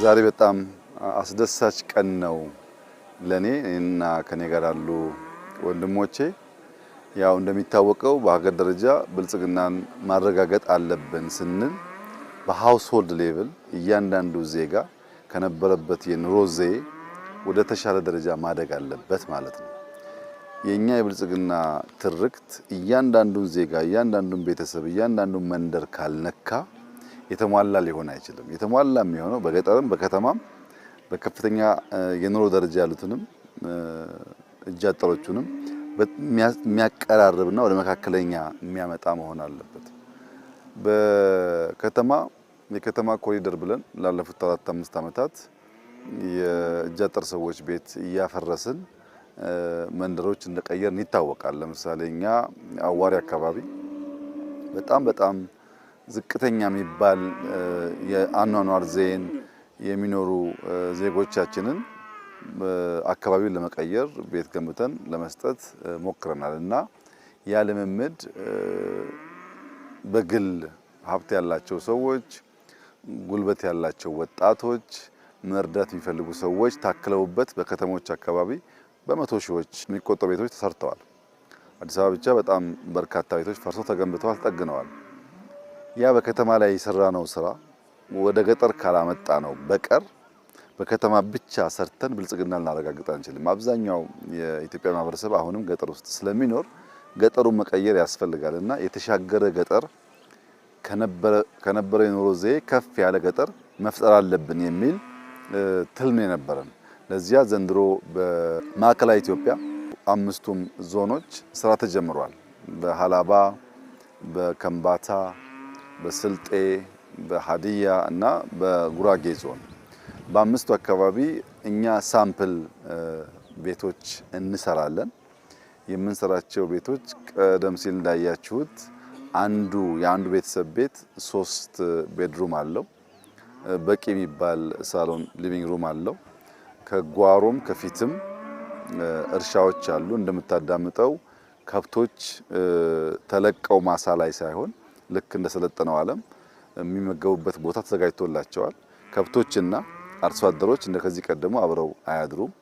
ዛሬ በጣም አስደሳች ቀን ነው ለኔ እና ከኔ ጋር ያሉ ወንድሞቼ። ያው እንደሚታወቀው በሀገር ደረጃ ብልጽግናን ማረጋገጥ አለብን ስንል በ household level እያንዳንዱ ዜጋ ከነበረበት የኑሮ ዘዬ ወደ ተሻለ ደረጃ ማደግ አለበት ማለት ነው። የኛ የብልጽግና ትርክት እያንዳንዱን ዜጋ፣ እያንዳንዱን ቤተሰብ፣ እያንዳንዱን መንደር ካልነካ የተሟላ ሊሆን አይችልም። የተሟላ የሚሆነው በገጠርም በከተማም በከፍተኛ የኑሮ ደረጃ ያሉትንም እጅ አጠሮቹንም የሚያቀራርብና ወደ መካከለኛ የሚያመጣ መሆን አለበት። በከተማ የከተማ ኮሪደር ብለን ላለፉት 4 5 ዓመታት የእጅ አጠር ሰዎች ቤት እያፈረስን መንደሮች እንደቀየርን ይታወቃል። ለምሳሌ እኛ አዋሪ አካባቢ በጣም በጣም ዝቅተኛ የሚባል የአኗኗር ዘዬን የሚኖሩ ዜጎቻችንን አካባቢውን ለመቀየር ቤት ገንብተን ለመስጠት ሞክረናል እና ያ ልምምድ በግል ሀብት ያላቸው ሰዎች፣ ጉልበት ያላቸው ወጣቶች፣ መርዳት የሚፈልጉ ሰዎች ታክለውበት በከተሞች አካባቢ በመቶ ሺዎች የሚቆጠሩ ቤቶች ተሰርተዋል። አዲስ አበባ ብቻ በጣም በርካታ ቤቶች ፈርሰው ተገንብተዋል፣ ተጠግነዋል። ያ በከተማ ላይ የሰራነው ስራ ወደ ገጠር ካላመጣ ነው በቀር በከተማ ብቻ ሰርተን ብልጽግና ልናረጋግጥ አንችልም። አብዛኛው የኢትዮጵያ ማህበረሰብ አሁንም ገጠር ውስጥ ስለሚኖር ገጠሩን መቀየር ያስፈልጋል እና የተሻገረ ገጠር ከነበረ የኑሮ ዘዬ ከፍ ያለ ገጠር መፍጠር አለብን የሚል ትልም የነበረን። ለዚያ ዘንድሮ በማዕከላዊ ኢትዮጵያ አምስቱም ዞኖች ስራ ተጀምሯል። በሀላባ፣ በከምባታ፣ በስልጤ፣ በሀዲያ እና በጉራጌ ዞን በአምስቱ አካባቢ እኛ sample ቤቶች እንሰራለን። የምንሰራቸው ቤቶች ቀደም ሲል እንዳያችሁት አንዱ የአንዱ ቤተሰብ ቤት ሶስት bedroom አለው። በቂ የሚባል ሳሎን living room አለው። ከጓሮም ከፊትም እርሻዎች አሉ። እንደምታዳምጠው ከብቶች ተለቀው ማሳ ላይ ሳይሆን ልክ እንደሰለጠነው ዓለም የሚመገቡበት ቦታ ተዘጋጅቶላቸዋል። ከብቶችና አርሶ አደሮች እንደ ከዚህ ቀደሙ አብረው አያድሩም።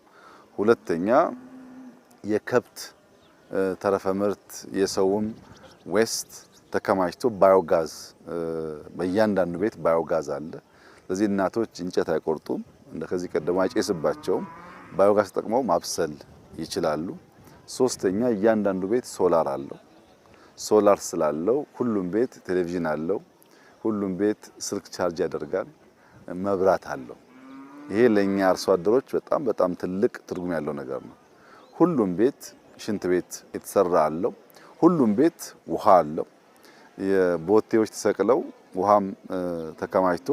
ሁለተኛ የከብት ተረፈ ምርት የሰውም waste ተከማችቶ ባዮጋዝ በእያንዳንዱ ቤት ባዮጋዝ አለ። ስለዚህ እናቶች እንጨት አይቆርጡም፣ እንደ ከዚህ ቀደሙ አይጨስባቸውም። ባዮጋዝ ተጠቅመው ማብሰል ይችላሉ። ሶስተኛ እያንዳንዱ ቤት ሶላር አለው። ሶላር ስላለው ሁሉም ቤት ቴሌቪዥን አለው። ሁሉም ቤት ስልክ ቻርጅ ያደርጋል፣ መብራት አለው። ይሄ ለኛ አርሶ አደሮች በጣም በጣም ትልቅ ትርጉም ያለው ነገር ነው። ሁሉም ቤት ሽንት ቤት የተሰራ አለው። ሁሉም ቤት ውሃ አለው። የቦቴዎች ተሰቅለው ውሃም ተከማችቶ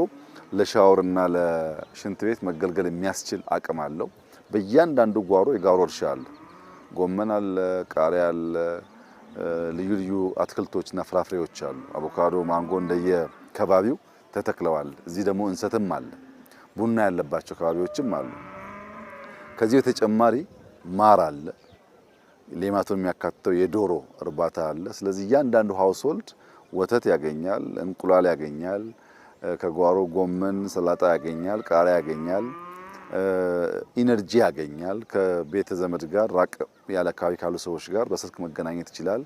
ለሻወርና ለሽንት ቤት መገልገል የሚያስችል አቅም አለው። በእያንዳንዱ ጓሮ የጓሮ እርሻ አለ። ጎመን አለ፣ ቃሪያ አለ፣ ልዩ ልዩ አትክልቶችና ፍራፍሬዎች አሉ። አቮካዶ፣ ማንጎ እንደየከባቢው ተተክለዋል። እዚህ ደግሞ እንሰትም አለ። ቡና ያለባቸው ከባቢዎችም አሉ። ከዚህ በተጨማሪ ማር አለ። ሌማቱን የሚያካትተው የዶሮ እርባታ አለ። ስለዚህ እያንዳንዱ household ወተት ያገኛል፣ እንቁላል ያገኛል፣ ከጓሮ ጎመን፣ ሰላጣ ያገኛል፣ ቃሪያ ያገኛል፣ energy ያገኛል። ከቤተ ዘመድ ጋር ራቅ ያለ አካባቢ ካሉ ሰዎች ጋር በስልክ መገናኘት ይችላል።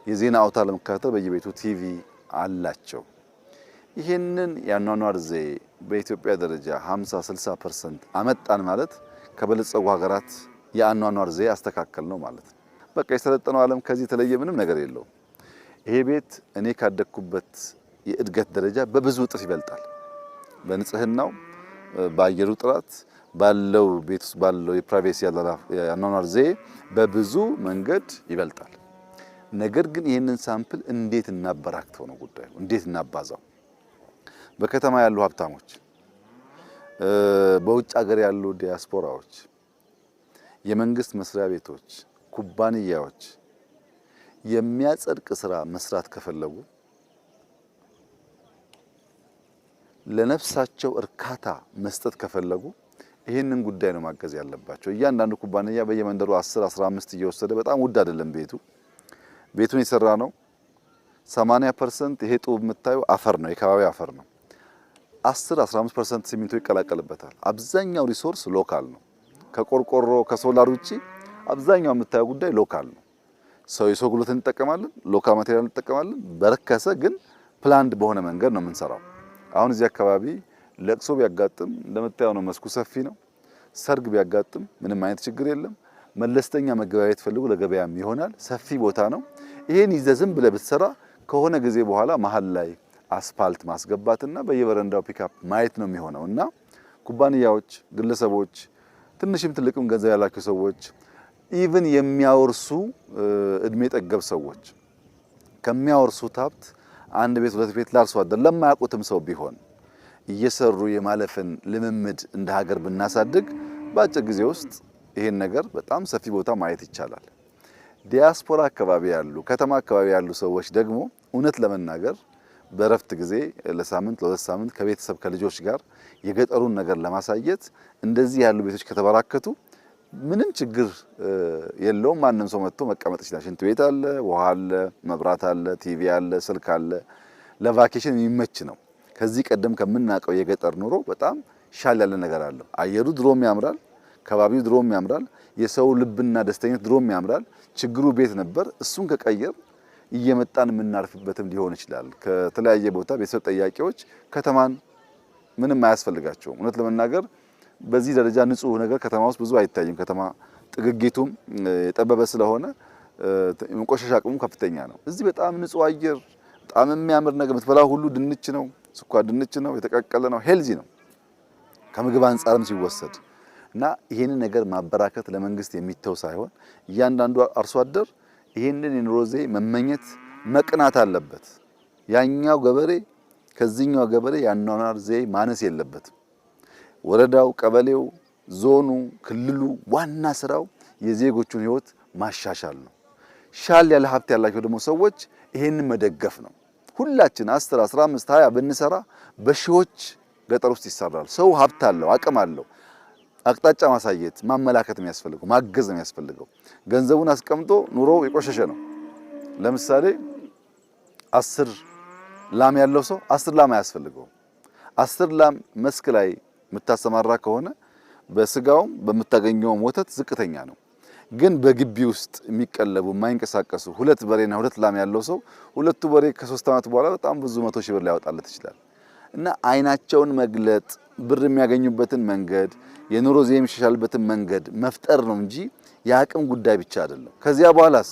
የዜና አውታር ለመከታተል በየቤቱ ቲቪ አላቸው። ይህንን የአኗኗር ዘዬ በኢትዮጵያ ደረጃ 50 60% አመጣን ማለት ከበለጸጉ ሀገራት የአኗኗር ዘዬ አስተካከል ነው ማለት ነው። በቃ የሰለጠነው ዓለም ከዚህ የተለየ ምንም ነገር የለውም። ይሄ ቤት እኔ ካደግኩበት የእድገት ደረጃ በብዙ እጥፍ ይበልጣል። በንጽህናው፣ በአየሩ ጥራት፣ ባለው ቤት ውስጥ ባለው የ privacy የአኗኗር ዘዬ በብዙ መንገድ ይበልጣል። ነገር ግን ይህንን sample እንዴት እናበራክተው ነው ጉዳዩ፣ እንዴት እናባዛው? በከተማ ያሉ ሀብታሞች፣ በውጭ ሀገር ያሉ ዲያስፖራዎች፣ የመንግስት መስሪያ ቤቶች፣ ኩባንያዎች የሚያጸድቅ ስራ መስራት ከፈለጉ ለነፍሳቸው እርካታ መስጠት ከፈለጉ ይህንን ጉዳይ ነው ማገዝ ያለባቸው። እያንዳንዱ ኩባንያ በየመንደሩ 10 15 እየወሰደ በጣም ውድ አይደለም ቤቱ ቤቱን የሰራ ነው። 80% ይሄ ጡብ የምታዩ አፈር ነው፣ የከባቢ አፈር ነው። 10 15% ሲሚንቶ ይቀላቀልበታል። አብዛኛው resource local ነው። ከቆርቆሮ ከሶላር ውጪ አብዛኛው የምታየው ጉዳይ local ነው። ሰው የሰው ጉልበት እንጠቀማለን፣ local material እንጠቀማለን። በረከሰ ግን planned በሆነ መንገድ ነው የምንሰራው። አሁን እዚህ አካባቢ ለቅሶ ቢያጋጥም እንደምታየው ነው፣ መስኩ ሰፊ ነው። ሰርግ ቢያጋጥም ምንም አይነት ችግር የለም። መለስተኛ መገበያየት ፈልጉ ለገበያም ይሆናል። ሰፊ ቦታ ነው። ይሄን ይዘህ ዝም ብለህ ብትሰራ ከሆነ ጊዜ በኋላ መሀል ላይ አስፋልት ማስገባትና በየበረንዳው ፒካፕ ማየት ነው የሚሆነው። እና ኩባንያዎች፣ ግለሰቦች፣ ትንሽም ትልቅም ገንዘብ ያላቸው ሰዎች፣ even የሚያወርሱ እድሜ ጠገብ ሰዎች ከሚያወርሱት ሀብት አንድ ቤት ሁለት ቤት ላርሶ አደር ለማያውቁትም ሰው ቢሆን እየሰሩ የማለፍን ልምምድ እንደ ሀገር ብናሳድግ በአጭር ጊዜ ውስጥ ይሄን ነገር በጣም ሰፊ ቦታ ማየት ይቻላል። ዲያስፖራ አካባቢ ያሉ፣ ከተማ አካባቢ ያሉ ሰዎች ደግሞ እውነት ለመናገር በእረፍት ጊዜ ለሳምንት ለ2 ሳምንት ከቤተሰብ ከልጆች ጋር የገጠሩን ነገር ለማሳየት እንደዚህ ያሉ ቤቶች ከተበራከቱ ምንም ችግር የለውም። ማንም ሰው መጥቶ መቀመጥ ይችላል። ሽንት ቤት አለ፣ ውሃ አለ፣ መብራት አለ፣ ቲቪ አለ፣ ስልክ አለ። ለ vacation የሚመች ነው። ከዚህ ቀደም ከምናውቀው የገጠር ኑሮ በጣም ሻል ያለ ነገር አለው። አየሩ ድሮም ያምራል፣ ከባቢው ድሮም ያምራል፣ የሰው ልብና ደስተኝነት ድሮም ያምራል። ችግሩ ቤት ነበር። እሱን ከቀየር እየመጣን የምናርፍበትም ሊሆን ይችላል። ከተለያየ ቦታ ቤተሰብ ጠያቂዎች ከተማን ምንም አያስፈልጋቸውም። እውነት ለመናገር በዚህ ደረጃ ንጹህ ነገር ከተማ ውስጥ ብዙ አይታይም። ከተማ ጥግግቱም የጠበበ ስለሆነ የመቆሸሽ አቅሙ ከፍተኛ ነው። እዚህ በጣም ንጹህ አየር፣ በጣም የሚያምር ነገር፣ የምትበላው ሁሉ ድንች ነው፣ ስኳር ድንች ነው፣ የተቀቀለ ነው፣ healthy ነው ከምግብ አንጻርም ሲወሰድ። እና ይሄንን ነገር ማበራከት ለመንግስት የሚተው ሳይሆን እያንዳንዱ አርሶ አደር ይሄንን የኑሮ ዘዬ መመኘት መቅናት አለበት። ያኛው ገበሬ ከዚህኛው ገበሬ ያኗኗር ዘዬ ማነስ የለበትም። ወረዳው፣ ቀበሌው፣ ዞኑ፣ ክልሉ ዋና ስራው የዜጎቹን ህይወት ማሻሻል ነው። ሻል ያለ ሀብት ያላቸው ደግሞ ሰዎች ይሄንን መደገፍ ነው። ሁላችን 10፣ 15፣ 20 ብንሰራ በሺዎች ገጠር ውስጥ ይሰራል። ሰው ሀብት አለው፣ አቅም አለው። አቅጣጫ ማሳየት ማመላከት የሚያስፈልገው ማገዝ ነው የሚያስፈልገው። ገንዘቡን አስቀምጦ ኑሮው የቆሸሸ ነው። ለምሳሌ 10 ላም ያለው ሰው 10 ላም አያስፈልገውም። 10 ላም መስክ ላይ የምታሰማራ ከሆነ በስጋውም በምታገኘውም ወተት ዝቅተኛ ነው። ግን በግቢ ውስጥ የሚቀለቡ የማይንቀሳቀሱ ሁለት በሬና ሁለት ላም ያለው ሰው ሁለቱ በሬ ከ3 ዓመት በኋላ በጣም ብዙ መቶ ሺህ ብር ሊያወጣለት ይችላል። እና አይናቸውን መግለጥ፣ ብር የሚያገኙበትን መንገድ፣ የኑሮ ዘዬ የሚሻሻልበትን መንገድ መፍጠር ነው እንጂ የአቅም ጉዳይ ብቻ አይደለም። ከዚያ በኋላስ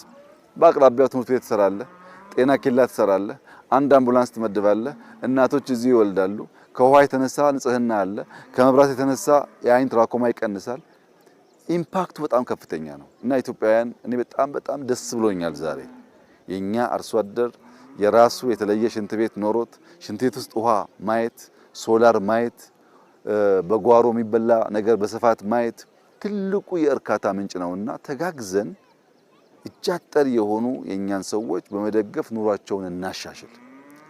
በአቅራቢያው ትምህርት ቤት ትሰራለህ፣ ጤና ኬላ ትሰራለህ፣ አንድ አምቡላንስ ትመድባለህ። እናቶች እዚሁ ይወልዳሉ። ከውሃ የተነሳ ንጽህና አለ። ከመብራት የተነሳ የአይን ትራኮማ ይቀንሳል። Impact ኡ በጣም ከፍተኛ ነው። እና ኢትዮጵያውያን፣ እኔ በጣም በጣም ደስ ብሎኛል ዛሬ የኛ አርሶ አደር የራሱ የተለየ ሽንት ቤት ኖሮት ሽንት ቤት ውስጥ ውሃ ማየት፣ ሶላር ማየት፣ በጓሮ የሚበላ ነገር በስፋት ማየት ትልቁ የእርካታ ምንጭ ነውና ተጋግዘን እጃጠር የሆኑ የእኛን ሰዎች በመደገፍ ኑሯቸውን እናሻሽል፣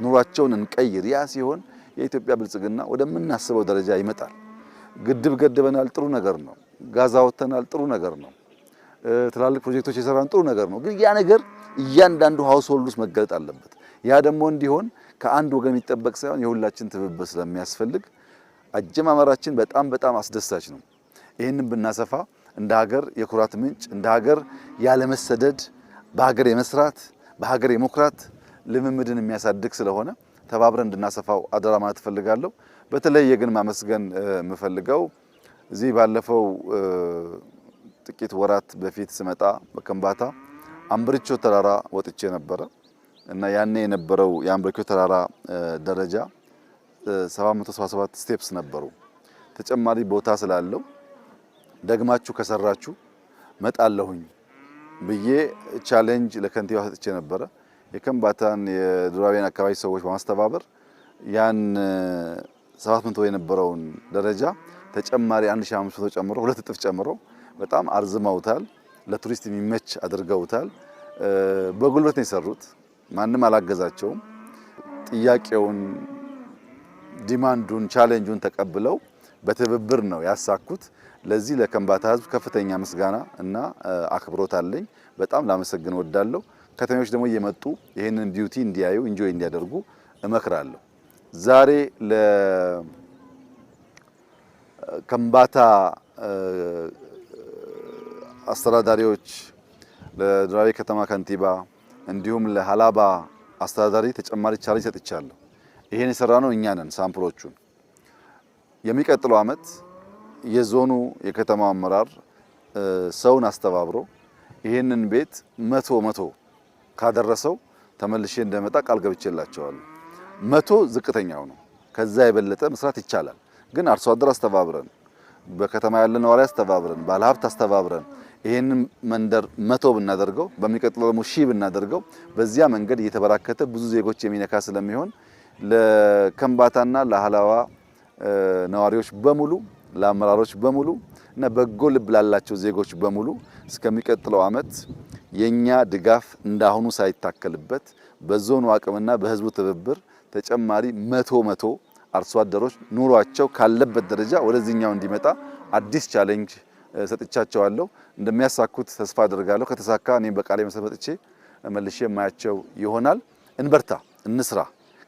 ኑሯቸውን እንቀይር። ያ ሲሆን የኢትዮጵያ ብልጽግና ወደምናስበው ደረጃ ይመጣል። ግድብ ገድበናል፣ ጥሩ ነገር ነው። ጋዝ አወጥተናል፣ ጥሩ ነገር ነው። ትላልቅ ፕሮጀክቶች የሰራን ጥሩ ነገር ነው። ግን ያ ነገር እያንዳንዱ household ውስጥ መገለጥ አለበት። ያ ደግሞ እንዲሆን ከአንድ ወገን የሚጠበቅ ሳይሆን የሁላችን ትብብር ስለሚያስፈልግ አጀማመራችን በጣም በጣም አስደሳች ነው። ይህንን ብናሰፋ እንደ ሀገር የኩራት ምንጭ፣ እንደ ሀገር ያለመሰደድ፣ በሀገር የመስራት፣ በሀገር የመኩራት ልምምድን የሚያሳድግ ስለሆነ ተባብረን እንድናሰፋው አደራ ማለት እፈልጋለሁ። በተለየ ግን ማመስገን የምፈልገው እዚህ ባለፈው ጥቂት ወራት በፊት ስመጣ በከምባታ አምብሪቾ ተራራ ወጥቼ ነበረ እና ያኔ የነበረው የአምብሪቾ ተራራ ደረጃ 777 steps ነበሩ። ተጨማሪ ቦታ ስላለው ደግማችሁ ከሰራችሁ መጣለሁኝ ብዬ challenge ለከንቲባ ሰጥቼ ነበረ። የከምባታን የዱራቤን አካባቢ ሰዎች በማስተባበር ያን 700 የነበረውን ደረጃ ተጨማሪ 1500 ጨምሮ፣ 2 እጥፍ ጨምሮ በጣም አርዝመውታል። ለቱሪስት የሚመች አድርገውታል። በጉልበት ነው የሰሩት። ማንም አላገዛቸውም። ጥያቄውን፣ demand ኡን፣ challenge ኡን ተቀብለው በትብብር ነው ያሳኩት። ለዚህ ለከምባታ ሕዝብ ከፍተኛ ምስጋና እና አክብሮት አለኝ። በጣም ላመሰግን እወዳለሁ። ከተሜዎች ደግሞ እየመጡ ይህንን beauty እንዲያዩ፣ enjoy እንዲያደርጉ እመክራለሁ። ዛሬ ለከምባታ አስተዳዳሪዎች፣ ለዱራሜ ከተማ ከንቲባ እንዲሁም ለሀላባ አስተዳዳሪ ተጨማሪ challenge ሰጥቻለሁ። ይሄን የሰራነው እኛ ነን sample ኦቹን። የሚቀጥለው አመት የዞኑ የከተማ አመራር ሰውን አስተባብሮ ይሄንን ቤት 100 ካደረሰው ተመልሼ እንደመጣ ቃል ገብቼላቸዋለሁ። 100 ዝቅተኛው ነው። ከዛ የበለጠ መስራት ይቻላል። ግን አርሶ አደር አስተባብረን፣ በከተማ ያለ ነዋሪ አስተባብረን፣ ባለሀብት አስተባብረን ይሄንን መንደር 100 ብናደርገው፣ በሚቀጥለው ደግሞ 1000 ብናደርገው፣ በዚያ መንገድ እየተበራከተ ብዙ ዜጎች የሚነካ ስለሚሆን ለከምባታና ለሀላባ ነዋሪዎች በሙሉ፣ ለአመራሮች በሙሉ እና በጎ ልብ ላላቸው ዜጎች በሙሉ እስከሚቀጥለው አመት የኛ ድጋፍ እንዳሁኑ ሳይታከልበት በዞኑ አቅምና በህዝቡ ትብብር ተጨማሪ 100 አርሶ አደሮች ኑሯቸው ካለበት ደረጃ ወደዚህኛው እንዲመጣ አዲስ challenge ሰጥቻቸዋለሁ። እንደሚያሳኩት ተስፋ አደርጋለሁ። ከተሳካ እኔም በቃሌ መሰረት መጥቼ መልሼ የማያቸው ይሆናል። እንበርታ፣ እንስራ።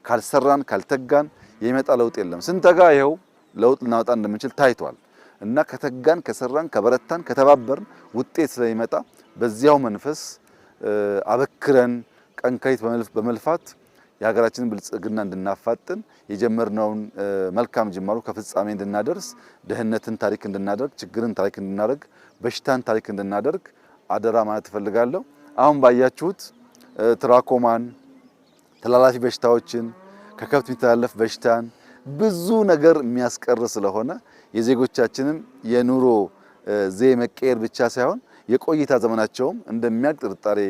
ካልሰራን ካልተጋን የሚመጣ ለውጥ የለም። ስንተጋ ይኸው ለውጥ ልናወጣ እንደምንችል ታይቷል። እና ከተጋን፣ ከሰራን፣ ከበረታን፣ ከተባበርን ውጤት ስለሚመጣ በዚያው መንፈስ አበክረን ቀን ከሌት በመልፋት የሀገራችንን ብልጽግና እንድናፋጥን፣ የጀመርነውን መልካም ጅማሮ ከፍጻሜ እንድናደርስ፣ ድህነትን ታሪክ እንድናደርግ፣ ችግርን ታሪክ እንድናደርግ፣ በሽታን ታሪክ እንድናደርግ አደራ ማለት እፈልጋለሁ። አሁን ባያችሁት ትራኮማን፣ ተላላፊ በሽታዎችን፣ ከከብት የሚተላለፍ በሽታን ብዙ ነገር የሚያስቀር ስለሆነ የዜጎቻችንን የኑሮ ዘዬ መቀየር ብቻ ሳይሆን የቆይታ ዘመናቸውም እንደሚያልቅ ጥርጣሬ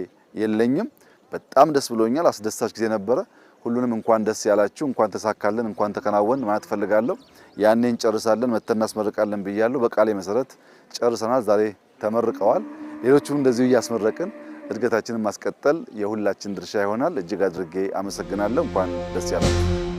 የለኝም። በጣም ደስ ብሎኛል። አስደሳች ጊዜ ነበረ። ሁሉንም እንኳን ደስ ያላችሁ፣ እንኳን ተሳካልን፣ እንኳን ተከናወን ማለት እፈልጋለሁ። ያኔ እንጨርሳለን፣ መተን እናስመርቃለን ብያለሁ። በቃሌ መሰረት ጨርሰናል። ዛሬ ተመርቀዋል። ሌሎቹም እንደዚሁ እያስመረቅን እድገታችንን ማስቀጠል የሁላችን ድርሻ ይሆናል። እጅግ አድርጌ አመሰግናለሁ። እንኳን ደስ ያላችሁ።